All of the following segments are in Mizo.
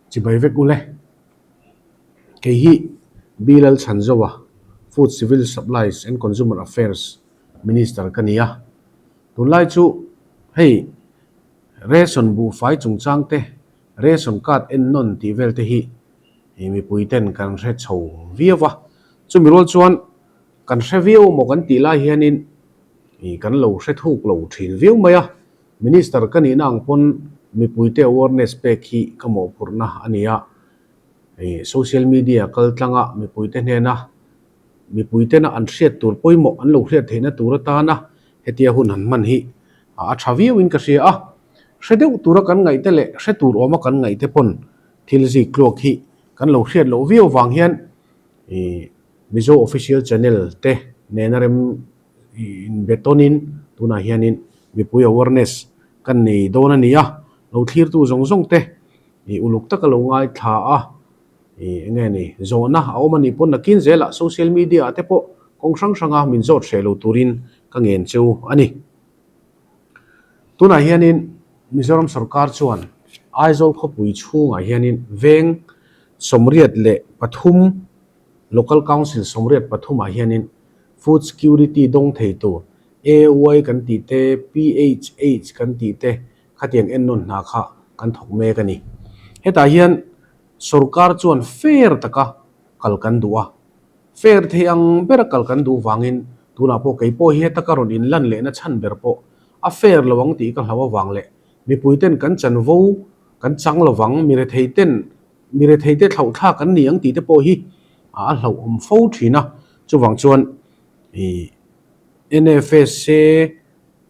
Chibai vek ule. Kei hi B Lalchhanzoa, Food Civil Supplies and Consumer Affairs Minister ka ni a. Tunlai chu hei ration buhfai chungchang te, ration card ennawn tih vel te hi mipui ten kan hre chho viau va. Chumi rual chuan kan hre viau maw kan tih lai hianin kan lo hre thuk lo thin viau mai a. Minister ka nihna ang pawn mipuite awareness pek hi ka mawhphurhna a ni a. Social media kal tlanga mipuite hnena mipuitena an hriat tur pawimawh an lo hriat theihna tur atana hetia hun han hman hi a tha viauin ka hria a. Hre deuh tura kan ngaihte leh hre tur awma kan ngaihte pawn thil zik tluak hi kan lo hriat loh viau vang hian Mizo Official Channel te nena rem inbe tawnin tunah hianin mipui awareness kan nei dawn a ni a, lo thlirtu zawng zawng te ih uluk taka lo ngaithla a, ih eng nge ni zawhna a awm a nih pawn nakin zelah social media ah te pawh kawng hrang hranga min zawt hreh lo turin ka ngen cheu a ni. Tunah hianin Mizoram sorkar chuan Aizawl khawpui chhungah hianin veng 83 Local Council 83 ah hianin Food Security dawng thei tur AY kan tih te, PHH kan tih te khatiang ennawn hna kha kan thawk mek a ni. Hetah hian sorkar chuan fair taka kal kan duh a, fair thei ang bera kal kan duh vangin tunah pawh kei pawh hi heta ka rawn inlan lehna chhan ber pawh a fair lo ang tih ka hlauh avang leh mipuiten kan chanvo kan chang lovang, miretheiten Mi retheite thlauhthlak an ni ang tih te pawh hi a hlauhawm fo thin a, chuvang chuan ih NFSA,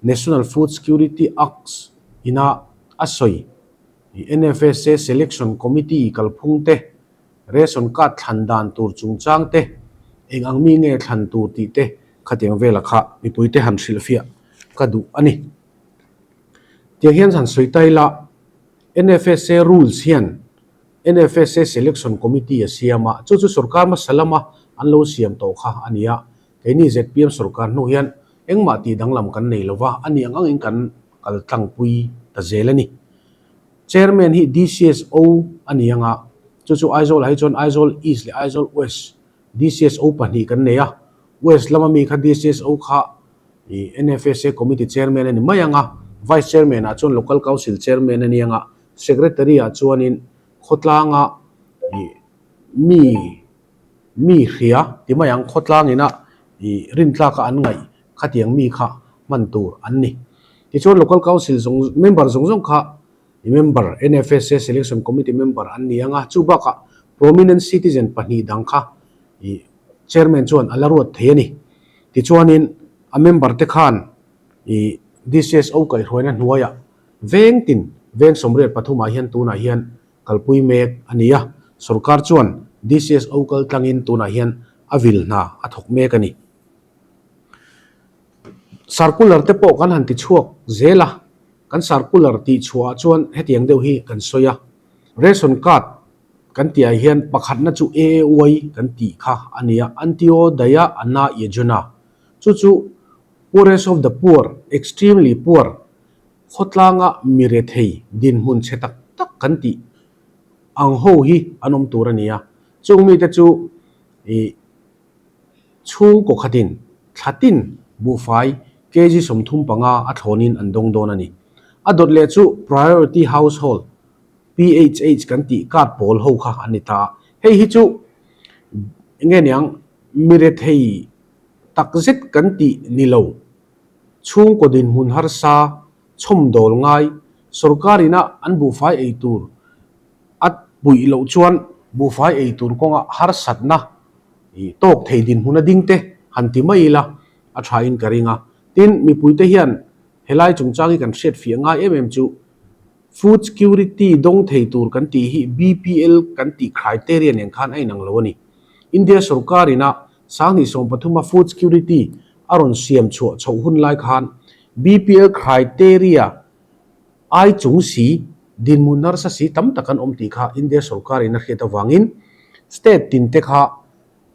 National Food Security Act, ina a sawi ih NFSA Selection Committee kalphung te, ration card thlan dan tur chungchang te, eng ang mi nge thlan tur tih te khatiang vela kha mipuite han hrilhfiah ka duh a ni. Tiang hian han sawi ta ila. NFSA Rules hian NFSA Selection Committee a siam a, chu chu sorkar hmasa lama an lo siam tawh kha a ni a. Keini zpm sorkar hnu hian engmah tih danglam kan nei lova, a ni ang angin kan kal tlangpui ta zel a ni. Chairman hi DCSO a ni ang a, chu chu Aizawlah hi chuan Aizawl East leh Aizawl West DCSO pahnih kan nei a, West lama mi kha DCSO kha Ih NFSA Committee Chairman a ni mai ang a, Vice Chairman ah chuan Local Council Chairman a ni ang a, Secretary ah chuanin khawtlanga ih mi mi hria ti mai ang, khawtlang ina ih rintlaka an ngaih khatiang mi kha hman tur an ni. Tichuan Local Council zawng member zawng zawng kha ih member NFSA Selection Committee member an ni ang a, chu bakah Prominent Citizen pahnih dang kha ih Chairman chuan a la ruat thei a ni. Tichuanin a member te khan ih DCSO kaihhruaina hnuaiah veng tin veng 83 ah hian tunah hian kalpui mek a ni a, sorkar chuan DCSO kal tlangin tunah hian a vil hna a thawk mek a ni. Circular te pawh kan han ti chhuak zel a, kan circular tih chhuahah chuan hetiang deuh hi kan sawi a, ration card Kan tihah hian pakhatna chu AAY kan tih kha a ni a, Antyodaya Anna Yojana. Chu chu Poorest of the Poor, Extremely Poor, khawtlanga mi rethei dinhmun chhe tak tak kan tih ang ho hi an awm tur a ni a. Chung mite chu ih chhungkaw khatin thlatin buhfai kg 35 a thlawnin an dawng dawn a ni. A dawt leh chu Priority Household PHH kan tih card pawl ho kha a ni ta. Hei hi chu eng nge niang mi rethei tak zet kan tih ni lo. Chhungkaw dinhmun harsa, chhawmdawl ngai, sorkar ina an buhfai ei tur a puih loh chuan buhfai ei tur kawnga harsatna tawk thei dinhmun a ding te han ti mai ila a thain ka ring a. Tin, mipuite hian helai chungchang hi kan hriatfiah ngai em em chu Food security dawng thei tur kan tih hi BPL kan tih criteria nen khan a inang lo a ni. India sorkar ina 2013 a food security a rawn siam chhuah chhoh hun lai khan BPL criteria ai chung si dinhmun harsa si tam tak an awm tih kha India sorkar in a hriat avangin state tin te kha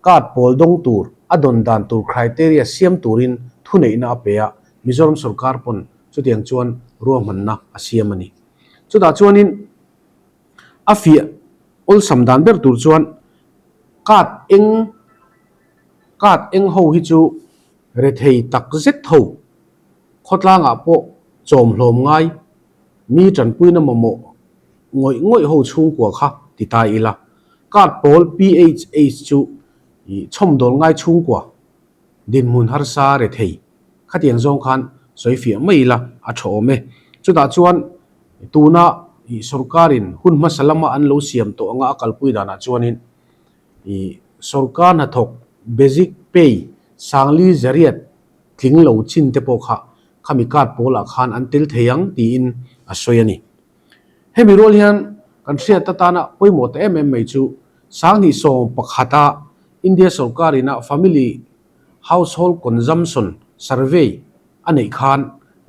card pawl dawng tur a dawn dan tur criteria siam turin thuneihna a pe a, Mizoram sorkar pawn Chutiang chuan ruahmanna a siam a ni. Chutah chuanin a fiah Awlsam dan ber tur chuan card eng card eng ho hi chu rethei tak zet ho khawtlangah pawh chawm hlawm ngai mi tanpuina mamawh ngawih ngawih ho chhungkua kha ti ta ila. Card pawl PHH chu chhawmdawl ngai chhungkua dinhmun harsa rethei khatiang zawng khan sawi fiah mai ila a tha awm e. Chutah chuan tuna ih sorkarin hun hmasa lama an lo siam tawh anga a kalpui danah chuanin ih sorkar hnathawk basic pay Sangli Zariat tling lo chin te pawh kha khami card pawlah khan an tel thei ang tiin a sawi a ni. Hemi rual hian kan hriat atana pawimawh ta em em mai chu Sanghnih sawm pakhata India sorkarin a Family Household Consumption Survey a neih khan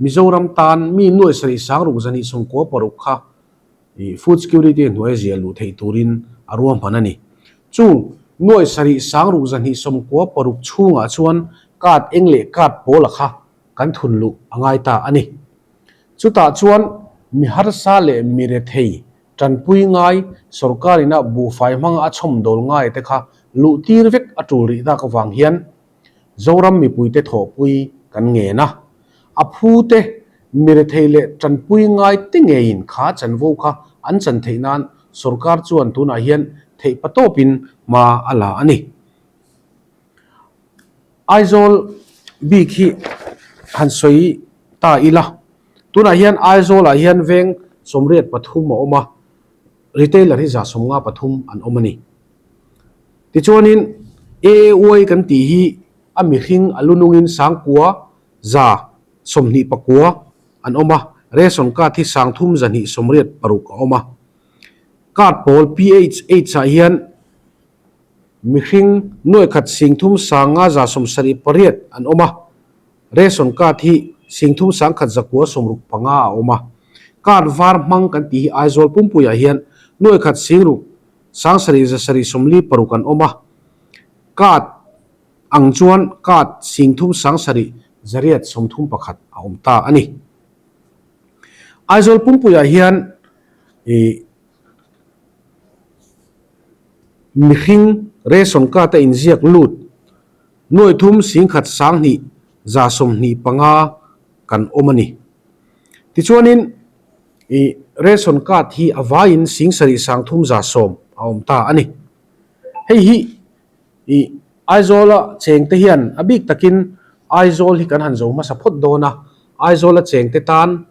Mizoram tan mi nuai sarih sang ruk zahnih sawmkua paruk kha Food Security hnuaia ziah luh theih turin a ruahman a ni. Chung nuai sarih sang ruk zahnih sawmkua paruk chhungah chuan card eng leh card pawla kha kan thun luh a ngai ta a ni. Chutah chuan mi harsa leh mi rethei Tanpui ngai, sorkar ina buhfai hmanga a chhawmdawl ngai te kha luh tir vek a tul rih tak avang hian Zoram mipuite thawhpui kan ngen a. A phu te, mirethei leh tanpui ngai te ngeiin kha chanvo kha an chan theih nan sorkar chuan tunah hian theih patawpin hma a la a ni. Aizawl bik hi han sawi ta ila, tunah hian Aizawlah hian veng 83 a awm a, retailer hi 153 an awm a ni. Tichuanin AAY kan tih hi a mihring a lunungin 9129 an awm a, ration card hi 3286 a awm a. Card pawl PHH ah hian Mihring nuai khat 30 578 an awm a, ration card hi 30 1,165 a awm a. Card var hmang kan tih hi Aizawl pumpuiah hian nuai khat 6 7,746 an awm a, card ang chuan card 30 7,831 a awm ta a ni. Aizawl pumpuiah hian ih. Mihring ration card a inziak lut nuai thum 10 1,225 kan awm a ni. Tichuanin ih ration card hi a vaiin 7,310 a awm ta a ni. Hei hi ih Aizawla chengte hian a bik takin Aizawl hi kan han zo hmasa phawt dawn a, Aizawla chengte tan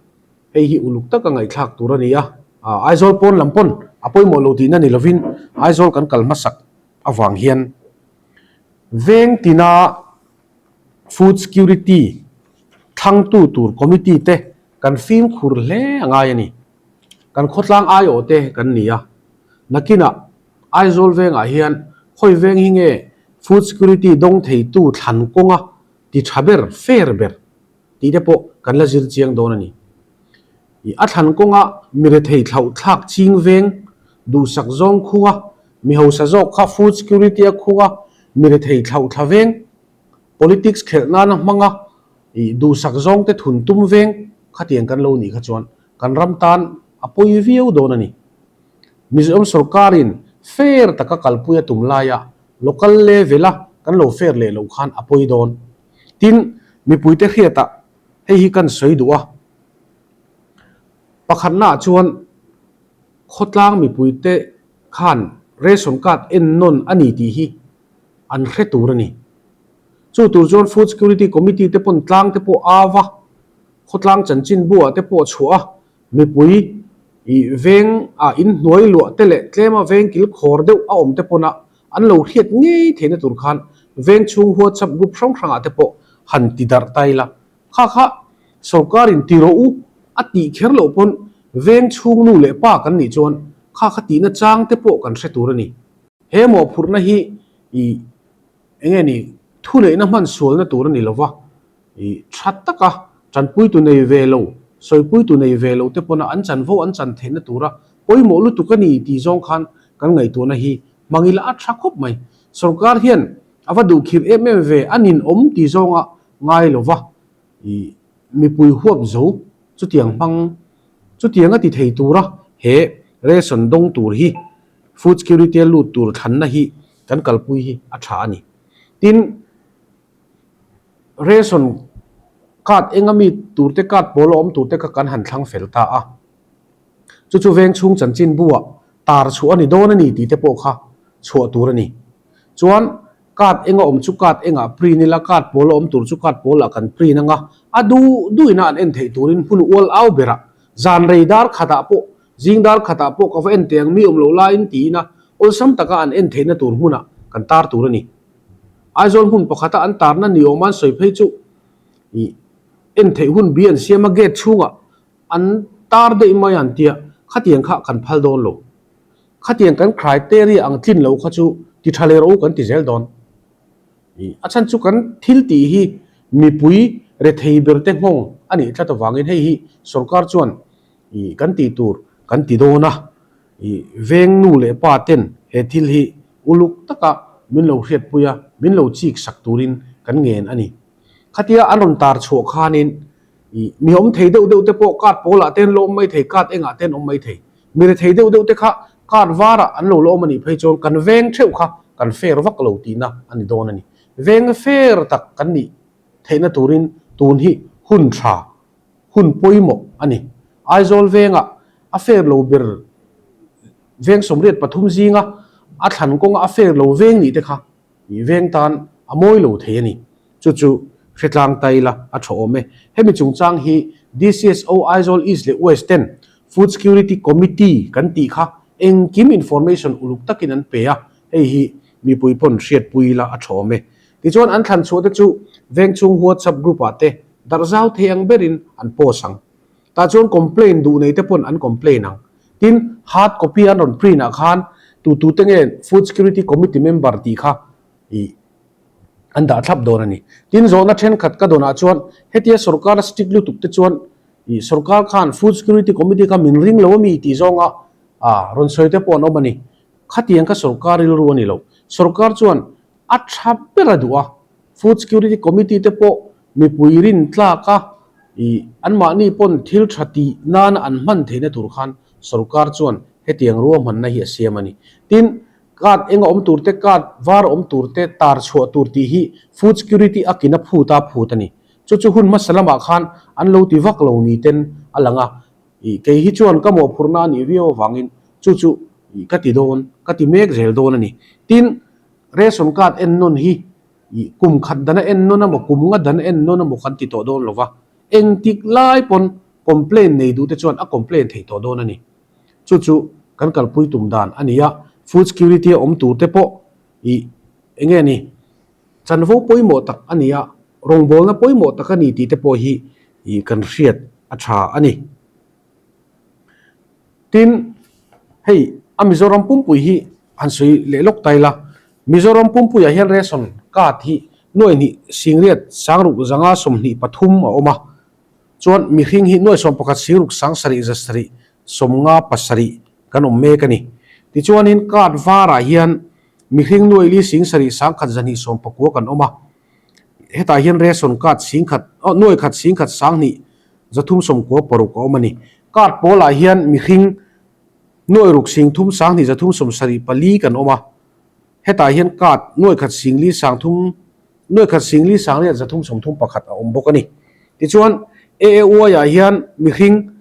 Hei hi uluk taka ngaihthlak tur a ni a, Aizawl pawn lam pawn a pawimawh lo tihna ni lovin Aizawl kan kal hmasak avang hian veng tina Food Security thlangtu tur committee te kan fimkhur hle a ngai a ni. Kan khawtlang aiawh te kan ni a, nakinah Aizawl vengah hian khawi veng hi nge Food Security dawng theitu thlan kawnga ti tha ber, fair ber tih te pawh kan la zir chiang dawn a ni. I a thlan kawnga mi rethei thlauh thlak ching veng duhsak zawng khunga mi hausa zawk kha food security a khunga mi rethei thlauh thla veng politics khelh nana hmanga i duhsak zawng te thun tum veng khatiang kan lo nih kha chuan kan ram tan a pawi viau dawn a ni. Mizoram sorkarin fair taka kalpui a tum laia local level a kan lo fair leh loh khan a pawi dawn. Tin, mipuite hriatah hei hi kan sawi duh a, pakhatnaah chuan khawtlang mipuite khan ration card en nawn a ni tih hi an hre tur a ni. Chu tur chuan Food Security Committee te pawn tlang te pawh au va, khawtlang chanchinbuah te pawh chhuah a, Mipui ih veng ah in hnuai luah te leh tlema veng kil khawr deuh a awm te pawn a an lo hriat ngei theihna tur khan veng chhung WhatsApp group hrang hrang ah te pawh han ti darh ta ila. Kha kha sorkar in ti rawh u a tih kher loh pawn veng chhung nu leh pa kan nih chuan kha kha tihna chang te pawh kan hre tur a ni. He mawhphurhna hi ih eng nge ni thuneihna hman sualna tur a ni lova. I tha taka tanpuitu nei ve lo, sawipuitu nei ve lo te pawna an chanvo an chan theihna tura pawimawh lutuk a ni tih zawng khan kan ngaihtuahna hi hmang ila a tha khawp mai. Sorkar hian a va duh khirh em em ve a ninawm tih zawnga ngai lova i mipui huap zo chutiang hmang chutiang a ti thei tura he ration dawng tur hi. Food Security a lut tur thlanna hi kan kalpui hi a tha a ni. Tin, ration card enga mi turte card pawl a awm turte kha kan han thlang fel ta a. Chu chu veng chhung chanchinbu-ah tar chhuah a ni dawn a ni tih te pawh kha chhuah tur a ni. Chuan card enga awm chu card engah print ila, card pawl a awm tur chu card pawlah kan print anga, a duh duhina an en theih turin hmun ual au berah zan rei dar khatah pawh, zing dar khatah pawh ka va en teh ang mi awm loh laiin tiin a awlsam taka an en theihna tur hmunah kan tar tur a ni. Aizawl hmun pakhata an tarna ni awm an sawi phei chu ih en theih hun bi an siam a gate chhungah An tar daih mai an tia, khatiang kha kan phal dawn lo. Khatiang kan criteria ang tlin lo kha chu ti tha leh rawh u kan ti zel dawn. A chhan chu kan thil tih hi mipui rethei ber te nghawng a nih tlat avangin hei hi sorkar chuan kan tih tur kan ti dawn a. Veng nu leh pa ten he thil hi uluk taka min lo hriatpui a, min lo chik sak turin kan ngen a ni. Khatia an rawn tar chhuah khanin Ih, mi awm thei deuh deuh te pawh card pawlah te an la awm mai thei, card engah te an awm mai thei. Mi rethei deuh deuh te kha card varah an lo la awm a nih phei chuan kan veng theuh kha kan fair vak lo tihna a ni dawn a ni. Veng fair tak kan nih theihna turin tun hi hun tha, hun pawimawh a ni. Aizawl vengah a fair lo ber veng 83 zinga a thlan kawnga a fair lo veng nih te kha Ih veng tan a mawi lo thei a ni. Chu chu hretlang taila a tha awm e. Hemi chungchang hi DCSO Aizawl East leh West ten Food Security Committee kan tih kha engkim information uluk takin an pe a, hei hi mipui pawn hriatpui ila a tha awm e. Tichuan an thlan chhuah te chu vengchhung WhatsApp group ah te darh zau thei ang berin an post ang. Tah chuan complain duh nei te pawn an complain ang. Tin, hard copy an rawn print ah khan tu tu te nge Food Security Committee member tih kha ih an dah thlap dawn a ni. Tin, zawhna thenkhat ka dawnah chuan hetia sorkar a strict lutuk te chuan ih sorkar khan Food Security Committee kha min ring lo a mi tih zawnga ah rawn sawi te pawh an awm a ni. Khatiang kha sorkar rilru a ni lo. Sorkar chuan a tha ber a duh a, Food Security Committee te pawh mipui rin tlak a, ih anmahni pawn thil tha tih nana an hman theihna tur khan sorkar chuan hetiang ruahmanna hi a siam a ni. Tin, card eng a awm tur te, card var a awm tur te, tar chhuah tur tih hi Food Security a kin a phut a phut a ni. Chu chu hun hmasa lamah khan an lo ti vak lo ni ten a lang a, ih kei hi chuan ka mawhphurhna a nih viau avangin chu chu ih ka ti dawn, ka ti mek zel dawn a ni. Tin, Ration card en nawn hi ih kum khat dana en nawn emaw kum nga dana en nawn emaw kan ti tawh dawn lo va, engtik lai pawn complain nei duh te chuan a complain thei tawh dawn a ni. Chu chu kan kalpui tum dan a ni a, food security a awm tur te pawh ih eng nge ni chanvo pawimawh tak a ni a, rawngbawlna pawimawh tak a ni tih te pawh hi ih kan hriat a tha a ni. Tin, hei a Mizoram pumpui hi han sawi leh lawk ta ila, Mizoram pumpuiah hian ration card hi nuai hnih singriat sangruk zanga 23 a awm a, chuan mihring hi nuai 11 singruk sang sarih za sarih 57 kan awm mek a ni. Tichuanin card varah hian mihring nuai li sing sarih sang khat zahnih 19 kan awm a, hetah hian ration card singkhat aw nuai khat singkhat sanghnih 396 a awm a ni. Card pawlah hian mihring nuai ruk sing thum 2 374 kan awm a, hetah hian card nuai khat sing li sang thum nuai khat sing li sang riat 331 a awm bawk a ni. Tichuan AAY ah hian mihring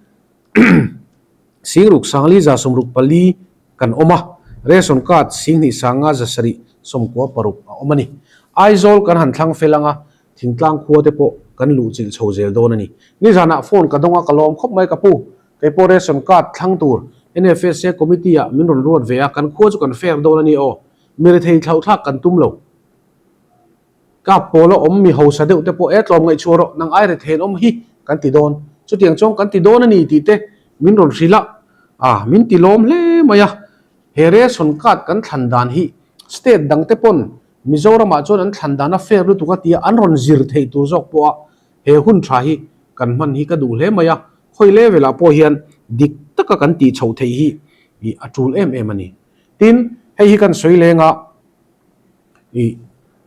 sing ruk sang li 64 kan awm a, ration card sing hnih sang nga 796 a awm a ni. Aizawl kan han thlang fel ang a, Thingtlang khua te pawh kan luh chilh chho zel dawn a ni. Nizanah phone ka dawng a, ka lawm khawp mai ka pu. Kei pawh ration card thlang tur NFSA committee ah min rawn ruat ve a, kan khua chu kan fair dawn a ni aw. Mi rethei thlauhthlak kan tum lo. Kap pawl a awm mi hausa deuh te pawh e tlawm ngaihchhuah rawh, nang ai rethei an awm hi kan ti dawn. Chutiang chuan kan ti dawn a ni tih te min rawn hrilh a, ah min ti lawm hle mai a. He ration card kan thlan dan hi state dang te pawn Mizoramah chuan an thlan dan a fair lutuk a tia an rawn zir theih tur zawk pawh a he hun tha hi kan hman hi ka duh hle mai a, khawi level ah pawh hian dik taka kan tih chhoh theih hi ih a tul em em a ni. Tin, hei hi kan sawi leng a ih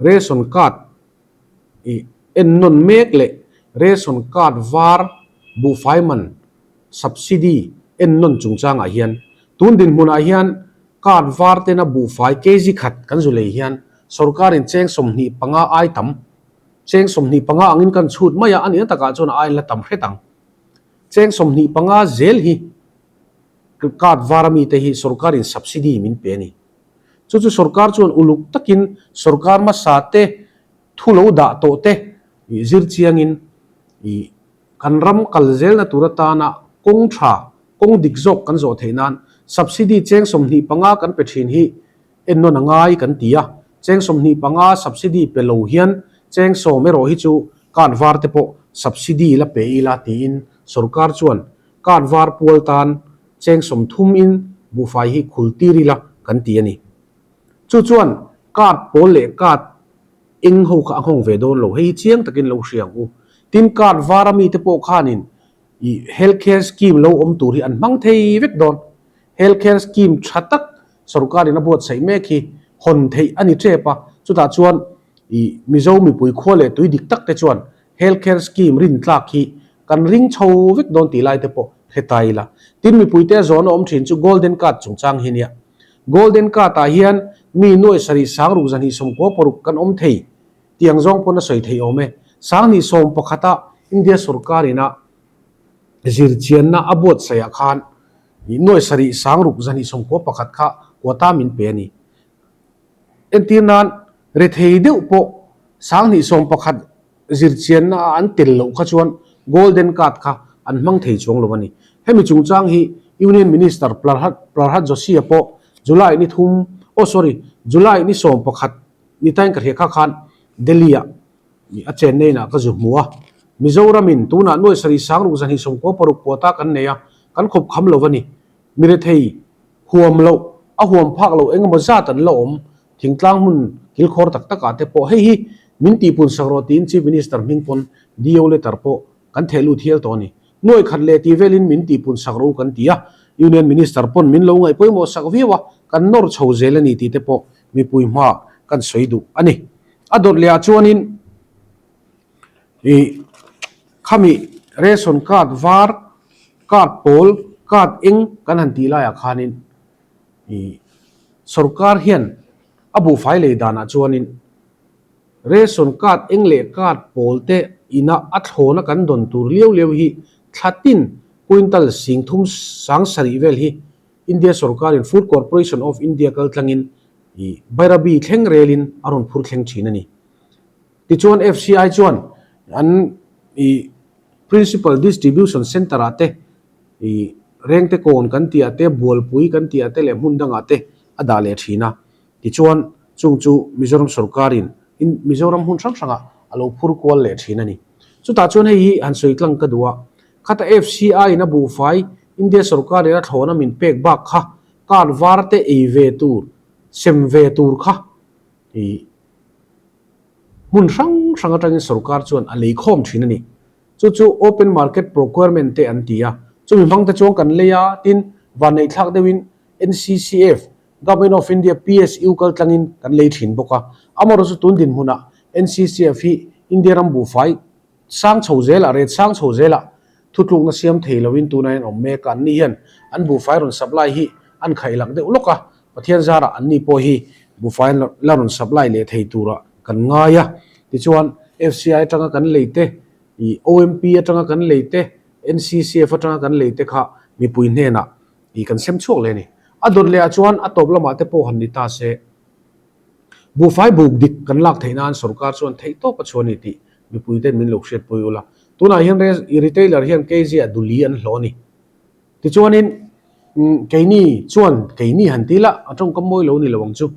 ration card ih en nawn mek leh ration card var buhfai man subsidy en nawn chungchangah hian tun dinhmunah hian. Card var tena buhfai kg khat kan zu lei hian sorkarin cheng 25 ai tam, cheng 25 angin kan chhut mai a, a nihna takah chuan a ain la tam hret ang. Cheng 25 zel hi card var a mite hi sorkarin subsidy min pe a ni. Chu chu sorkar chuan uluk takin sorkar hmasa te thu lo dah tawh te zir chiangin ih kan ram kal zelna tur atana kawng tha, kawng dik zawk kan zawh theih nan subsidy cheng 25 kan pe thin hi ennawn a ngai kan ti a. Cheng 25 subsidy pe lo hian cheng 10 erawh hi chu card var te pawh subsidy la pe ila tiin sorkar chuan card var pual tan cheng 30 in buhfai hi khul tir ila kan ti a ni. Chu chuan card pawl leh card eng ho kha a nghawng ve dawn lo, hei hi chiang takin lo hria ang u. Tin, card var a mite pawh khanin ih health care scheme lo awm tur hi an hmang thei vek dawn. Health care scheme tha tak sorkarin a buatsaih mek hi hawn theih a ni tep a, chutah chuan ih Mizo mipui khua leh tui dik tak te chuan health care scheme rin tlak hi kan ring chho vek dawn tih lai te pawh hre ta ila. Tin, mipuite a zawn a awm thin chu golden card chungchang hi nia. Golden Card ah hian mi nuai sarih sangruk zahnih 96 kan awm thei tih ang zawng pawn a sawi theih awm e. 2011 a India sorkar ina zirchianna a buatsaih ah khan nuai sarih sangruk zahnih 91 kha quota min pe a ni. Entir nan rethei deuh pawh 2011 zirchianna a an tel loh kha chuan Golden Card kha an hmang thei chuang lo a ni. Hemi chungchang hi Union Minister Pralhad Pralhad Joshi-a pawh July ni thum, oh sorry, July ni 11 ni tain ka hria kha khan Delhi-ah a chenna inah ka zu hmu a. Mizoramin tunah nuai sarih sangruk zahnih 96 quota kan nei a, kan khawp kham lo a ni. Mirethei huam loh, a huam phak loh eng emaw zat an la awm. Thingtlang hmun kilkhawr tak takah te pawh hei hi min tihpun sak rawh tiin Chief Minister hming pawn DO letter pawh kan theh lut hial tawh a ni. Nuai khat leh tih velin min tihpun sak rawh u kan ti a, Union Minister pawn min lo ngaih pawimawh sak viau a, kan nawr chho zel a ni tih te pawh mipui hmaah kan sawi duh a ni. A dawt leh ah chuanin ih khami ration card var, card pawl, card eng kan han tih laiah khanin Ih, sorkar hian a buhfai lei danah chuanin ration card eng leh card pawl te ina a thlawna kan dawn tur liau liau hi thla tin quintal sing thum sang sarih vel hi India sorkarin Food Corporation of India kal tlangin ih Bairabi thleng relin a rawn phur thleng thin a ni. Tichuan FCI chuan an ih Principal Distribution Centre ah te Ih, Rengte kawn kan tih ah te, Bualpui kan tih ah te leh hmun dangah te a dah leh thin a. Tichuan, chung chu Mizoram sorkarin in Mizoram hmun hrang hrangah a lo phur kual leh thin a ni. Chutah chuan hei hi han sawi tlang ka duh a, khata FCI in a buhfai India sorkarin a thlawna min pek bak kha card var te ei ve tur, sem ve tur kha ih hmun hrang hrang atangin sorkar chuan a lei khawm thin a ni. Chu chu open market procurement te an ti a, chumi hmang te chuan kan lei a, tin vanneih thlak deuhin NCCF, Government of India PSU kal tlangin kan lei thin bawk a. Amaherawhchu tun dinhmunah NCCF hi India ram buhfai sang chho zelah, ret sang chho zelah thutlukna siam thei loin tunah hian awm mek a, anni hian an buhfai rawn supply hi an khaih lak deuh lawk a, Pathian zarah anni pawh hi buhfai la rawn supply leh thei turah kan ngai a. Tichuan FCI atanga kan lei te, ih OMP atanga kan lei te, NCCF atanga kan lei te kha mipui hnenah ih kan sem chhuak leh a ni. A dawt leh ah chuan a tawp lamah te pawh han ni ta se, buhfai buk dik kan lak theih nan sorkar chuan theih tawp a chhuah a ni tih mipui ten min lo hriatpui ula. Tunah hian retailer hian kg ah duli an hlawh a ni. Tichuanin, keini chuan keini han ti la, a tawngkam mawi lo ni lo ang chu.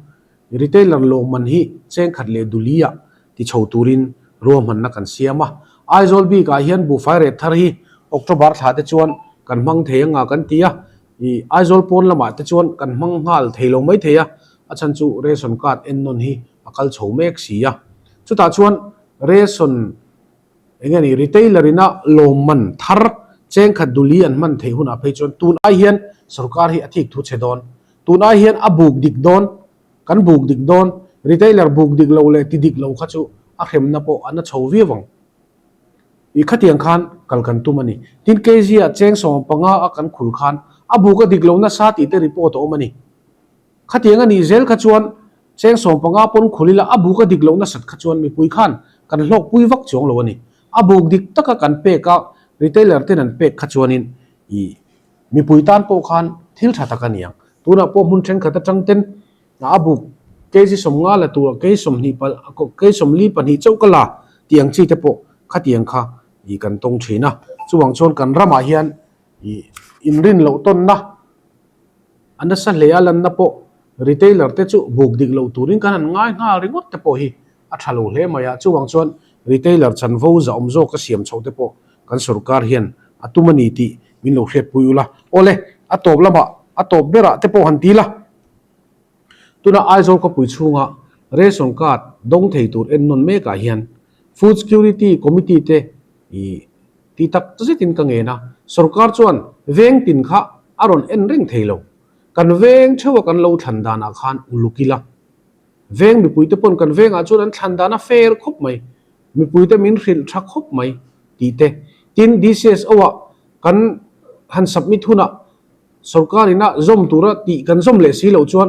Retailer lawmman hi chengkhat leh Dulia ti chho turin ruahmanna kan siam a. Aizawl bikah hian buhfai ret thar hi October thla te chuan kan hmang thei anga kan ti a, ih Aizawl pawn lamah te chuan kan hmang nghal thei lo mai thei a, a chhan chu ration card ennawn hi a kal chho mek si a. Chutah chuan ration Eng nge ni, retailer ina lawmman thar chengkhat duli an hman theih hunah phei chuan tun ai hian sorkar hi a thik thu chhe dawn. Tun ai hian a buk dik dawn, kan buk dik dawn, retailer buk dik lo leh ti dik lo kha chu a hremna pawh a na chho viau ang. I khatiang khan kal kan tum a ni. Tin kg ah cheng 15 a kan khul khan a buk a dik lo nasa tih te report a awm a ni. Khatiang a nih zel kha chuan cheng 15 pawn khul ila a buk a dik loh nasat kha chuan mipui khan kan hlawkpui vak chuang lo a ni. A buk dik taka kan pek a, retailer ten an pek kha chuanin ih mipui tan pawh khan thil tha tak a ni ang. Tunah pawh hmun thenkhat atang ten a buk kg 50 la turah kg 20 kg 42 chauh ka la tih ang chi te pawh khatiang kha ih kan tawng thin a. Chuvang chuan kan ramah hian ih inrin loh tawnna a nasa hle a lanna pawh retailer te chu buk dik loh turin kan han ngai nghal ringawt te pawh hi a tha lo hle mai a. Chuvang chuan retailer chanvo zahawm zawk a siam chhoh te pawh kan sorkar hian a tum a ni tih min lo hriatpui ula. Awle, a tawp lamah a tawp berah te pawh han ti la. Tuna Aizawl khawpui chhunga ration card dawng thei tur ennawn mekah hian Food Security Committee te ih ti tak zetin ka ngen a, sorkar chuan veng tin kha a rawn en reng thei lo. Kan veng theuha kan lo thlan danah khan uluk ila. Veng mipuite pawn kan vengah chuan an thlan dan a fair khawp mai, mipuite min hrilh tha khawp mai tih te. Tin, DCSO-ah kan han submit hunah Sorkar ina zawm tura tih kan zawm leh si loh chuan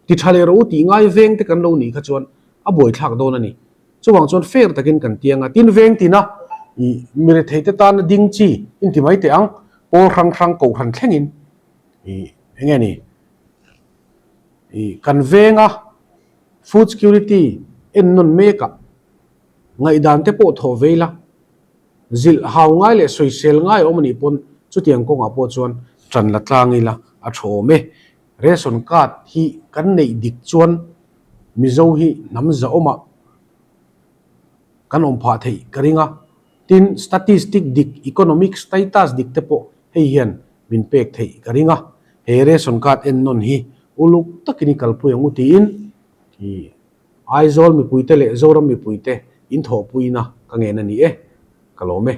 ti tha leh rawh u tih ngai veng te kan lo nih kha chuan a buaithlak dawn a ni. Chuvang chuan fair takin kan tiang a, tin veng tina ih mirethei te tana ding chi inti mai teh ang, pawl hrang hrang kohhran thlengin ih eng nge ni ih kan venga food security ennawn mekah ngaihdan te pawh thawh vei la. Zilh hau ngai leh sawisel ngai awm a nih pawn chutiang kawngah pawh chuan tan la tlang ila a tha awm e. Ration card hi kan neih dik chuan Mizo hi hnam zahawmah kan awm phah theih ka ring a. Tin, statistic dik, economic status dik te pawh hei hian min pek theih ka ring a. He ration card ennawn hi uluk takin i kalpui ang u tiin ih Aizawl mipuite leh Zoram mipuite in thawhpuina ka ngen a ni e, ka lawm e.